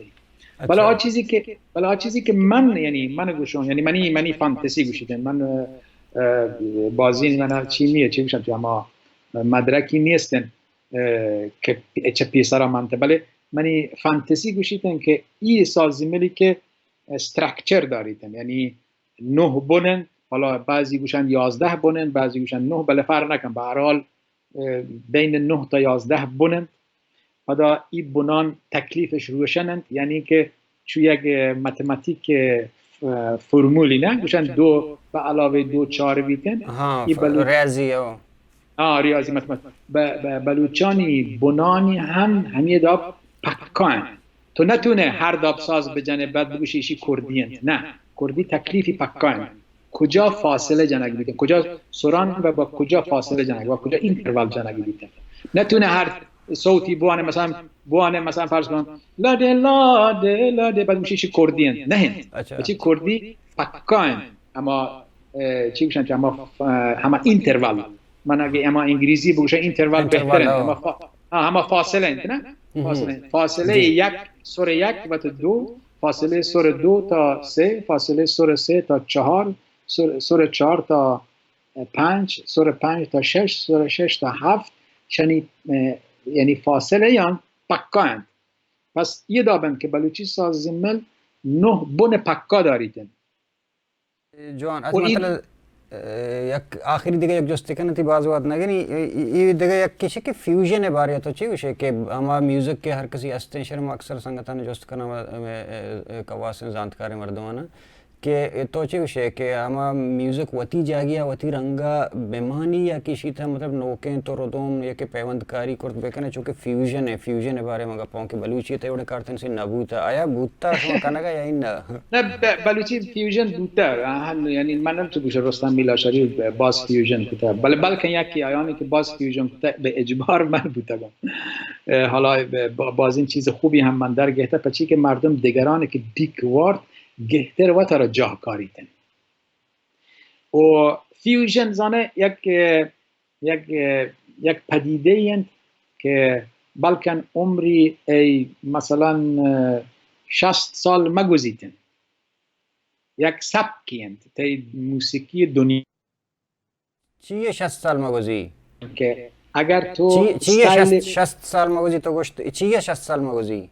بلے آ چیزی کہ، بلے آ چیزی کہ من، یعنی من گوشوں، یعنی منی، منی فانتزی گوشیت، من، اه، اه، بازین من چی نیه، چی گوشن تو اما مدرکی نیستن، اه، که چه پیسرا منته، بلے منی فانتزی گوشیت که ای سازی ملی که استرکچر داریت، یعنی نه بنن، حالا بعضی گوشن یازده بنن، بعضی گوشن نه، بلے فرق نکن، به هر حال، اه، بین نه تا یازده بنن. پدا ای بنان تکلیفش روشن انت، یعنی که چو یک، اه، متماتیک، اه، فرمولی نه، گوشن دو به علاوه دو چار بیتن. ها، ای ف-، بلو-، ریاضی او. ها، ریاضی متماتیک. به، به بلوچانی بنانی هم همی داب پکا انت. تو نتونه هر داب ساز بجنه بعد بگوشی ایشی کردی انت. نه، کردی تکلیفی پکا انت. کجا فاصله جنگ بیتن، کجا سران و با کجا فاصله جنگ و کجا اینتروال جنگ بیتن. نتونه هر صوتی بوانه، مثلاً بوانه، مثلاً فرض کن لاده لاده لاده، بعد گوشی چی کردی انت. نه انت. اچھا. چی کردی پکا انت. اما، اه، چی گوشن، اما، اه، هما اینتروال. من اگه اما انگلیسی بگوشم اینتروال اینتروال، بهتر انت. آه. اما فا-، ها، هما فاصله انت، نه؟ مهم. فاصله انت. فاصله جی. یک، سر یک و تا دو، فاصله سر دو تا سه، فاصله سر سه تا چهار، سر، سر چهار تا پنج، سر پنج تا شش، سر شش تا هفت، یعنی، اه، یعنی فاصله یان پکا انت. پس یه دابن که بلوچی ساز زمل نه بن پکا داریتن. جوان، از و این مطلب، اه، یک آخری دیگه یک جستی کنه تی باز وقت نگنی، ای، ای، ای دیگه یک کسی که فیوژن باره تو چی گوشه که اما میوزک که هر کسی استیں شرم اکثر سنگتان جست کنه و، اه، اه، اه، کواس زانتکار مردمان. کہ تو چی گوشے کہ ہما میوزک وتی جاگہا وتی رنگا بمانی یا کہ اشی تھا مطلب نوکیں تو ردوم یا کہ پیوندکاری کرت بکنے، چونکہ فیوژن ہے، فیوژن ہے بارے ما گپاں کہ بلوچی تے وڑے کارتن سے نہ بوتا، آیا بوتا شما کنگا یا نہ؟ نہ، ب-، بلوچی فیوژن بوتا، آہن، یعنی من تو گوشے رستم میلاشاری باز فیوژن کتا، بل-، بلکن یکی آیانی کہ باز فیوژن کتا، به اجبار من بوتا گم. اه، حالا ب-، با-، باز این چیز خوبی هم من در گهتا، پچی که مردم دگرانی که دیک وارت، گهتر وتارا جاه کاریتن. و فیوژن زانه یک، یک، یک پدیده انت که بلکن عمری ای مثلاً شصت سال مگوزیتن. یک سبکی انت، تی موسیقی دنیا. چیه شصت سال مگوزی؟ که اگر تو چی-، چیه استایل شصت، شصت سال مگوزی تو گوشت، چیه شصت سال مگوزی؟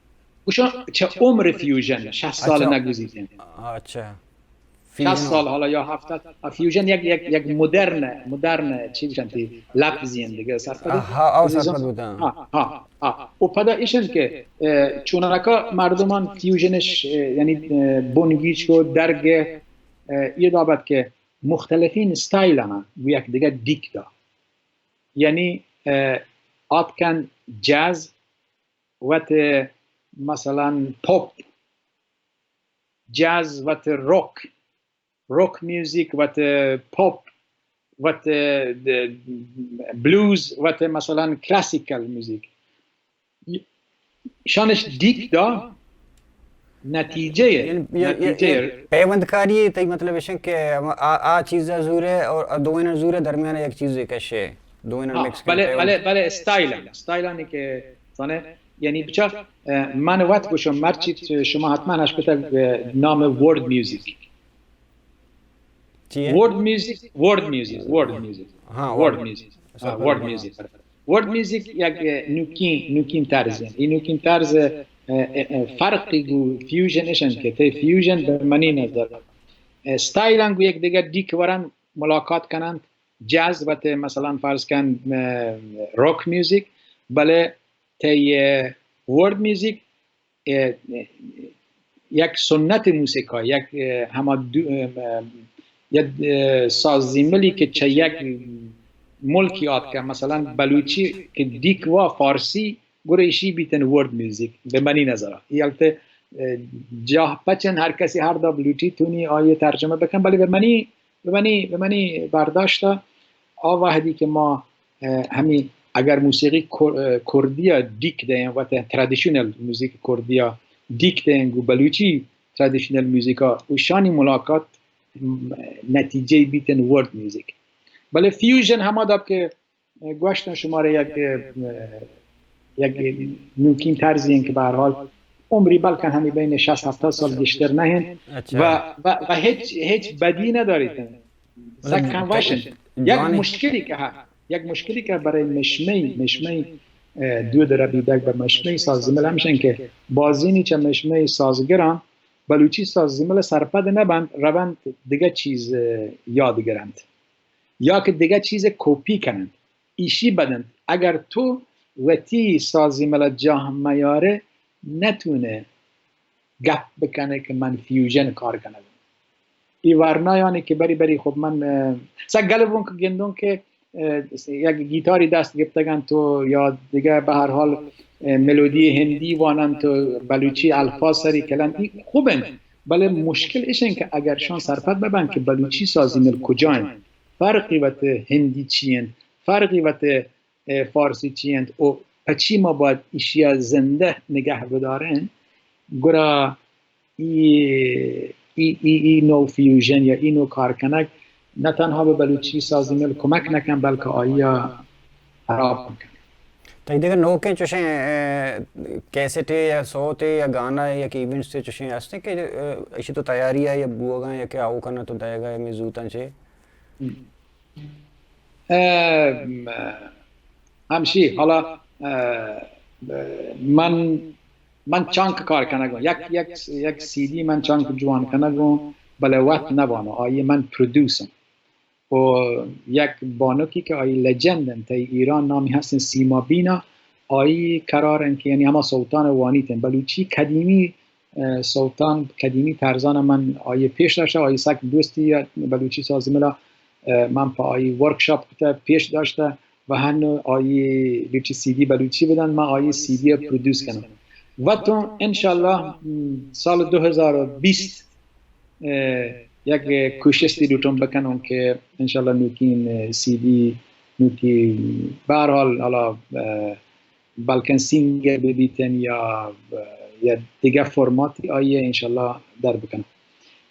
گوشاں چه عمر فیوژن، شصت سال اچھا. نگوزیتن. اچھا. شصت فیوژن. سال حالا یا هفتاد. آ، فیوژن یک، یک، یک مدرن، مدرن چی گوشن تی لفظی انت دیگه، سرپد؟ آها، آو سرپد بودن. ها، ها، ها. و پدا ایشن که، اه، چونکا مردمان فیوژنش، اه، یعنی، اه، بنگیج کو درگه، اه، یه دابت که مختلفین استایل هم گو یک دیگه دیک دا. یعنی، اه، آتکن جاز وت مثلاً پاپ، جاز وت راک، راک میوزیک وت پاپ، وت، اه، بلوز وت مثلاً کلاسیکل میوزیک. شانش دیک دا نتیجه، یعنی، یعنی، نتیجه یعنی پیوندکاری تی مطلب ایشن کہ آ، آ چیز زوره اور دوین زوره درمیان یک چیزے کشه، دوین ها، مکس بله، بله، بله، استایل هم، استایل همی که زانه، یعنی بچا، اه، من وت گوشم، مرچی شما حتماً هش بتا، اه، نام ورد میوزیک. چیه؟ ورد میوزیک، ورد میوزیک، ورد میوزیک. ها، ورد ورد. میوزیک. ها، ورد میوزیک. ورد میوزیک یک، اه، نوکین، نوکین طرزی. این نوکین طرز، اه، اه، اه، فرقی گو فیوژن اشن که تی فیوژن به منی نظر. اه، استایلان گو یک دیگر دیک ورن ملاقات کنن. جاز وت مثلاً فرض کن، اه، راک میوزیک، بله تی، اه، ورد میوزیک، اه، یک سنت موسیقی، یک، اه، هما دو-، اه، یک، اه، ساز زیملی که چه یک ملکی آتکه، مثلاً بلوچی که دیک وا فارسی، گره ایشی بیتن ورد میوزیک، به منی نظره. ای البته، اه، جاه پچن هر کسی هر دا بلوچی تونی آیه ترجمه بکن، بلی به منی، به منی، به منی برداشت آ وحدی که ما، اه، همی اگر موسیقی کر-، اه، کردی ها دیک دهیم و ته-، ترادیشنل موزیک کردی ها دیک دهیم گو بلوچی ترادیشنل موزیک ها و شانی ملاقات، م-، نتیجه بیتن ورد میوزیک. بله فیوژن هما داب که گوشتن شمارا یک، یک نوکین طرزی انت که به هر حال عمری بلکن ہمیں بین شصت ہفتاد سال گیشتر نہ انت۔ و، و، و ہچ، ہچ بدی نداریت۔ سک ہم وش انت۔ یک مشکلی کہ ہ-، یک مشکلی کہ برای مشمئی، مشمئی، اه، دود ربیدگ بہ مشمئی ساز زیمل ہمش انت کہ بازینی چہ مشمئی سازگران بلوچی ساز زیمل سرپد نبنت، رونت دگہ چیز، اه، یاد گرنت یا کہ دگہ چیز کپی کننت۔ ایشی بد انت۔ اگر تو وتی ساز زیمل جاہ میارے، نتونے گپ بکنے کہ من فیوژن کار کنگ۔ ای ورنایانی کہ بری بری خب من، اه، سک گل بون کہ گندون کہ، اه، یک گیتاری دست گپتگن تو یا دیگه به هر حال، اه، ملودی هندی وانن تو بلوچی الفاظ سری کلن، ای خوب انت۔ بلے مشکل اش انت کہ اگر شان سرپد ببن کہ بلوچی ساز زیمل کجا انت، فرقی وت هندی چی انت، فرقی وت اه، فارسی چی انت و پچی ما باید ایشیا زندہ نگہ بدارین، گڑا ای، ای، ای، ای نوع فیوژن یا ای نوع کار کنگ نہ تنہا بہ بلوچی ساز زیمل کمک نکن، بلکہ آئیا خراب بکن۔ تئی دگہ نوکیں چوشیں، اه، کیسٹے یا سوتے یا گانا یا کہ ایونٹس چوشیں ہستیں کہ، اه، ایشی تو تیاری ہے یا بوگا یا کہ آؤ کنا تو دائیگا یا میں زوتاں چے؟ اه، ہمشی، حالا، اه، من، من چانک کار کنگوں۔ یک، یک، یک سی دی من چانک جوان کنگوں، بلے وت نبانو، آئی من پرودوسم۔ و یک بانکی کہ آئی لجند انت، تئی ایران نامی ہستن سیما بینا، آئی قرار انت کہ یعنی ہما سوتان وانیت انت۔ بلوچی قدیمی اه، سوتان قدیمی طرزان من آئی پیش داشته، آئی سک دوستی بلوچی سازی ملا، اه، من پا آئی ورکشاپ کته پیش داشته و هنو آئی بچی سی دی بلوچی بدن، من آئی سی دی پرودوس کنم۔ و تو انشالله، م، سال دو هزار و بیست، اه، یک کوشستی لوٹم بکنم که انشالله نوکین، اه، سی دی، نوکی، به هر حال، حالا، اه، بلکن سینگر ببیتن یا، یا دیگه فرماتی آئی انشالله در بکنن۔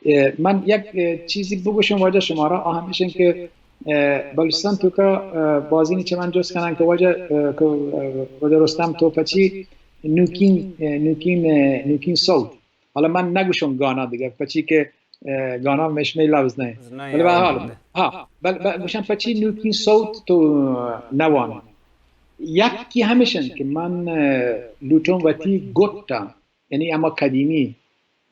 اه، من یک، اه، چیزی بگوشم واجه شمارا، آ ہمیشن که، اه، بلوچستان تو که، اه، بازینی چه من جست کنن که واجه، اه، که، اه، واجه رستم تو پچی نوکین، اه، نوکین، اه، نوکین صوت۔ حالا من نگوشم گانا دیگه، پچی که اه، گانا مشمه لفظ نه. نه، بله، به هر حال. ها، بل، بل، گوشم پچی نوکین صوت تو نوان. یکی همیشن که من، اه، لوٹم وتی گٹا، یعنی اما قدیمی،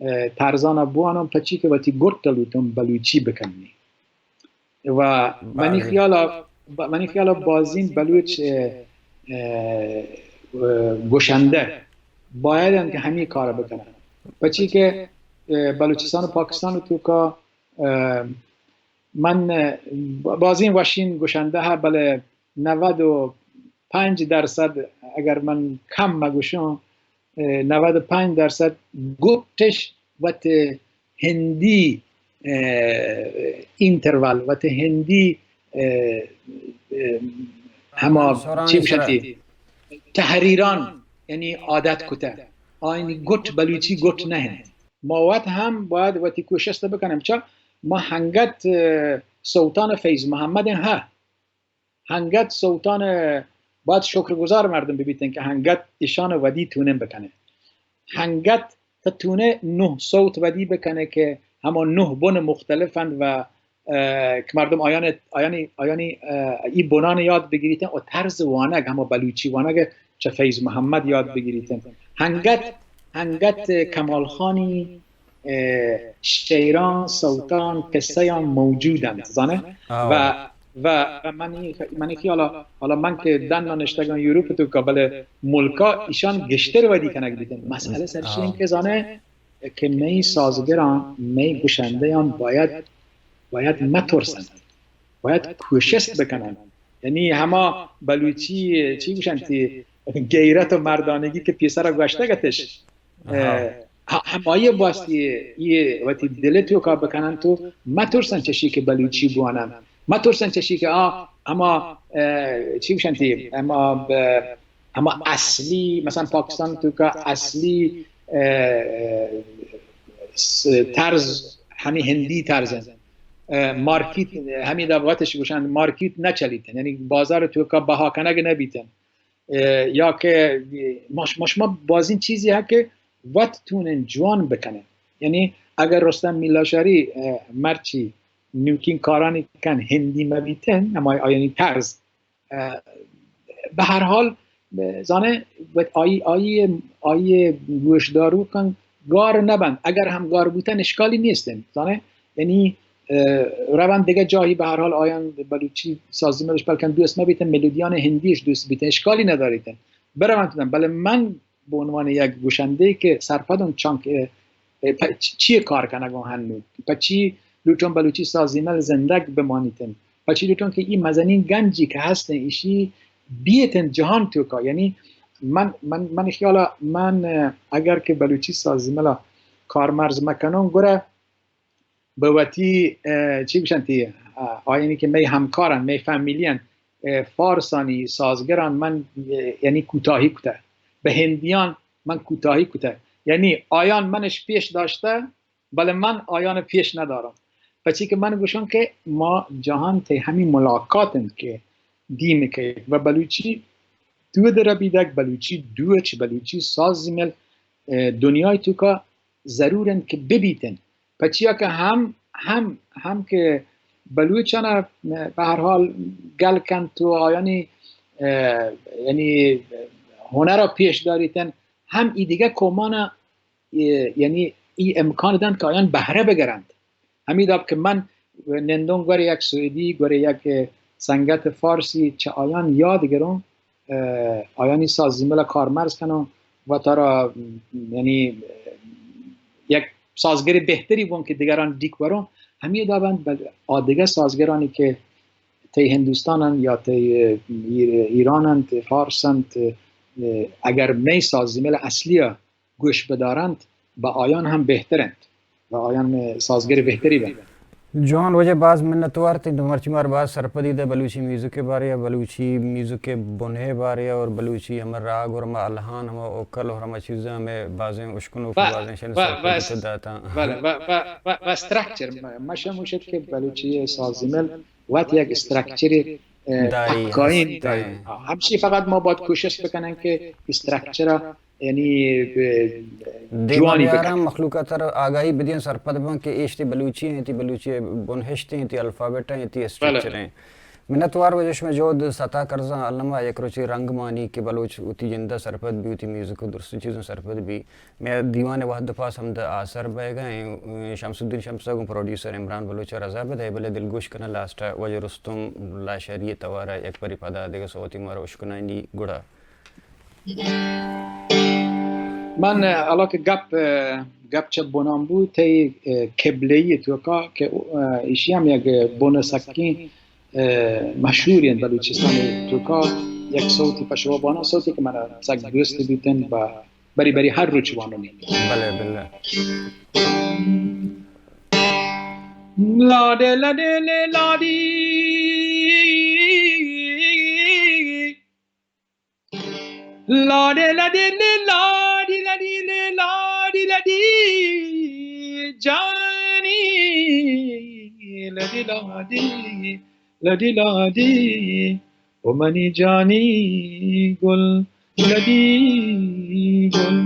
اه، طرزانا بوانم، پچی که وتی گٹا لوٹم بلوچی بکنی. و منی خیالا، ب-، منی خیالا بازین بلوچ، اه، اه، اه، گوشنده باید انت که همی کار بکنن. پچی که، اه، بلوچستان و پاکستان و توکا، اه، من، اه، ب-، بازین وشین گوشنده ها، بله نود و پنج درصد اگر من کم مگوشم، اه، نود و پنج درصد گٹش وت هندی، اه، اینترول، وت هندی، اه، اه، هما چی گوشنتی؟ تحریران، یعنی عادت کته. آینی گٹ بلوچی گٹ نه انت. ما وت هم باید وتی کوشست بکنم. چا ما هنگت، اه، سوتان فیض محمد ها هنگت سوتان باید شکرگزار مردم ببیتن که هنگت ایشان ودی تونن بکنه. هنگت تا تونه نه صوت ودی بکنه که هما نه بن مختلفند و، اه، که مردم آیان، آیانی، آیانی، اه، ای بنان یاد بگیریتن و طرز وانگ، هما بلوچی وانگ چه فیض محمد یاد بگیریتن. هنگت، هنگت کمال خانی اه، شعران، صوتان، قصه‌یان موجودند، زانه؟ و، و، و منی، منی خیالا، حالا من که دن نشتگان یوروپ تو که بله ملکا ایشان گشتر ودی کنگ بیتن. مسئله سرشی این که زانه که می سازگران، می گشنده‌یان باید، باید مترسند. باید کوشست بکنن. یعنی هما بلوچی، چی گوشن تی، غیرت و مردانگی که پیسر گوشتگتش. اه، ه-، همایی باستی ای وتی دل توکا بکنن تو مترسن چشی که بلوچی بوانن. مترسن چشی که آ، هما، اه، چی گوشن تی، هما ب-، هما اصلی، مثلاً پاکستان توکا اصلی، اه، س-، طرز همی هندی طرز انت. اه، مارکیت، همی دا وتش گوشن مارکیت نچلیتن، یعنی بازار توکا بها کنگ نبیتن. اه، یا که ما ش-، ما شما بازین چیزی ها که وت تونن جوان بکنن. یعنی اگر رستم میلاشاری، اه، مرچی نوکین کارانی کن هندی مبیتن، اما آیانی طرز، اه، به هر حال، اه، زانه وت آیی، آیی، آیی گوشداروکن گار نبند. اگر هم گار بوتن اشکالی نیستن، زانه یعنی، اه، روند دیگه جاهی به هر حال آیان بلوچی سازی ملش بلکن دوست مبیتن، ملودیان هندیش دوست بیتن، اشکالی نداریتن، برون تونن. بله من به عنوان یک گوشنده‌ای که سرپدم چانکه، اه، پ-، چ-، چی کار کنگون هنو، په چی لوٹون بلوچی سازی مل زندگ بمانیتن، په چی لوٹون که ای مزنین گنجی که هستن ایشی بیتن جهان توکا. یعنی من، من، من خیالا من، اه، اگر که بلوچی سازی ملا کارمرز مکنون گره به وتی، اه، چی گوشن تی، اه، آیانی که می همکارن، می فامیلین، اه، فارسانی سازگران من، اه، یعنی کوتاهی کته. به هندیان من کوتاهی کته. یعنی آیان منش پیش داشته، بله من آیان پیش ندارم. پچی که من گوشم که ما جهان تی همین ملاقات انت که دیم که و بلوچی دو در بیدک، بلوچی دو چه بلوچی ساز زیمل، اه، دنیای توکا ضرور انت که ببیتن. پچیا که هم، هم، هم که بلوچانا به هر حال گل کنت و آیانی، اه، یعنی هنر را پیش داریتن، هم ای دیگه قومانا، اه، یعنی ای امکان دنت که آیان بهره بگرند. همی داب که من نندون گور یک سوئدی، گور یک سنگت فارسی چه آیان یاد گرون، اه، آیانی ساز زیمل کارمرز کنون و ترا، یعنی، اه، یک سازگر بهتری بون که دیگران دیک برون، همی دابند بل آ دیگه سازگرانی که تی هندوستانن یا تی، اه، ایر-، ایرانن، تی فارسن، تی، اه، اگر می ساز زیمل اصلی گوش بدارنت، به آیان هم بهتر انت و آیان سازگر بهتری بنت. جوان، واجہ باز منتوار تئی، تو مرچی مار باز سرپدی دے بلوچی میوزک کے بارے، بلوچی میوزک کے بنہ بارے اور بلوچی ہمے راگ اور ہمے الحان، ہمے اوکل اور ہمے چیزاں ہمے بازیں اشکنوک، و، بازیں شن و، سرپدی تو داتا۔ بلے، و، و، و، و اسٹرکچر، ما، ما شموشت کہ بلوچی ساز زیمل وت یک اسٹرکچر، اه، داری، پکائیں ہست، داری۔ ہاں، ہمشی فقط ما باید کوشش بکنن کہ اسٹرکچر یعنی، ب-، دیما جوانی بیارن، بکن۔ مخلوق ء تر آگاہی بدین، سرپد بن کہ ایشتی بلوچی ہیں، تی بلوچی بنہشت ہیں، تی الفابیٹ ہیں، تی بلے۔ اسٹرکچر ہیں۔ منتوار واجہ شما جہد ستا کرزاں، الما یک روچے رنگ مانی کہ بلوچ وتی جند ء سرپد بی، وتی میوزک و درستیں چیزاں سرپد بی۔ مئے دیوان وہد پاس ہمد آسر بئیگا ہیں، شمس الدین شمس ء گوں پروڈیوسر عمران بلوچ ء رضا بدئے، بلے دلگوش کناں لاسٹ ء واجہ رستم لاشاری ء توار ء یک پری پدا دگہ سوتی مارا اشکنائینی گڑا۔ من، اه، حالا کہ گپ، اه، گپ چہ بنان بوت، تئی، اه، قبلہ ء توکا کہ، اه، ایشی ہم یک بن سکیں، اه، مشہوری انت بلوچستان ء توکا، یک صوتی پہ شما باناں، صوتی کہ من سک دوست بیتن و بری بری ہر روچ واننی۔ بلے، بلے۔ لاڈے لڈے لے لاڈی۔ لاڈے لڈے لے لاڈی لڈی لے لاڈی لڈی جانی لڈی لاڈی لڈی لاڈی او منی جانی گل لڈی گل۔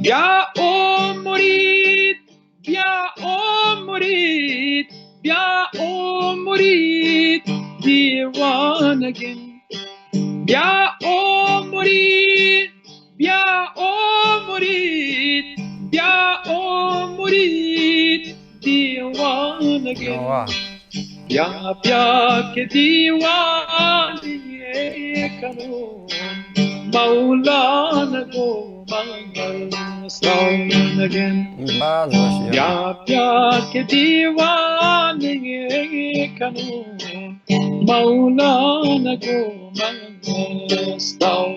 بیا او مرید، بیا او مرید، بیا او مرید دیوانگین۔ بیا او مرید، بیا او مرید، بیا او مرید دیوانگین۔ واہ۔ بیا، بیا کہ دیوانگے کنون مولانا گوں من سونگن۔ باز وش۔ بیا، بیا کہ دیوانگے کنون مولانا گوں من سونگن۔